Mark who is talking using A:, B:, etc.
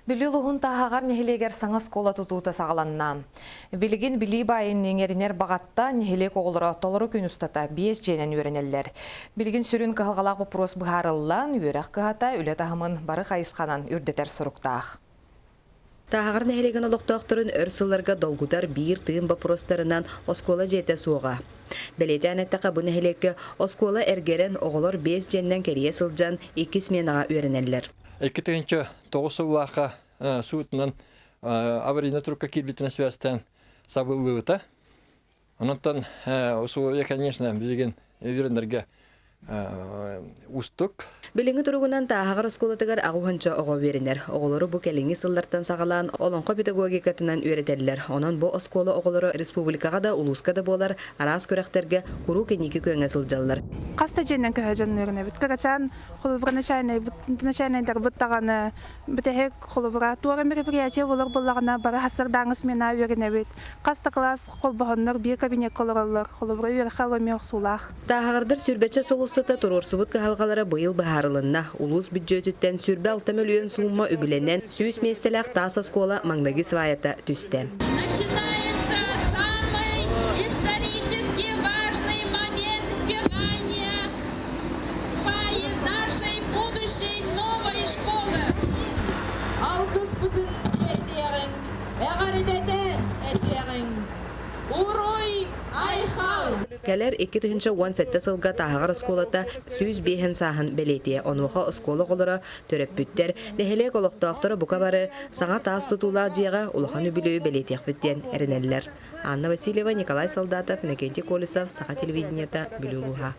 A: Бүлүү улууһун Тааһаҕар нэһилиэгэр саҥа оскуола тутуута саҕаланна. Билигин билии баайын иҥэринэр баҕатта нэһилиэк оҕолоро толору күн устата биэс дьиэнэн үөрэнэллэр. Билигин сүрүн кыһалҕалаах боппуруос быһаарыллан, үөрэх кыһата үлэ таһымын бары хайысханан үрдэтэр соруктаах.
B: Тааһаҕар нэһилиэгин олохтоохторун өр сылларга долгутар биир тыын боппуруостарынан оскуола дьиэтэ суоҕа. Бэлиэтээн эттэххэ, бу нэһилиэккэ оскуола эргэрэн, оҕолор биэс дьиэннэн кэрийэ сылдьан икки сменаҕа үөрэнэллэр.
C: 2009 сыллаахха суутунан аварийный трубка киирбитинэн связьтаан сабыллыбыта. Онтон условия, конечно, билигин үөрэнэргэ уустук.
B: Билиҥҥи туругунан Тааһаҕар оскуолатыгар аҕыс уонча оҕо үөрэнэр. Оҕолору бу кэлиҥҥи сыллартан саҕалаан олоҥхо педагогикатынан үөрэтэллэр. Онон бу оскуола оҕолоро республикаҕа да, улууска да буолар араас күрэхтэргэ куруук инники күөҥҥэ сылдьаллар.
D: Хас да дьиэнэн көһө дьоннуурун эбит. Кырачаан холобура начальнайдарбыт даҕаны бүтэһик холобура туора мероприятие буолар буоллаҕына бары хасырдааҥы смена үөрэнэбит. Хас да кылаас холбоһоннор биир кабинекка олороллор. Холобура үөрэххэ оломиох охсуулаах.
B: Тааһаҕардар сүүрбэччэ сыл устата туруорсубут кыһалҕалара быйыл быһаарылынна. Улуус бүддьүөтүттэн 26 мөлүйүөн суумма үбүлэнэн, 100 миэстэлээх таас оскуола маҥнайгы сваята түстэ.
E: Начинается самый исторически важный момент вбивания сваи нашей будущей новой школы.
F: Алгыспытын тиэрдиэҕиҥ, эҕэрдэтэ этиэҕиҥ. Уруй айхал!
B: Кэлэр 2017 сылга Тааһаҕар оскуолата 105 сааһын бэлиэтиэ. Онуоха оскуола оҕолоро, төрөппүттэр, нэһилиэк олохтоохторо бука бары саҥа таас тутуулаах дьиэҕэ улахан үбүлүөйү бэлиэтиэхпит диэн эрэнэллэр. Анна Васильева, Николай Солдатов, Иннокентий Колесов, Саха телевидениета, Бүлүү улууһа.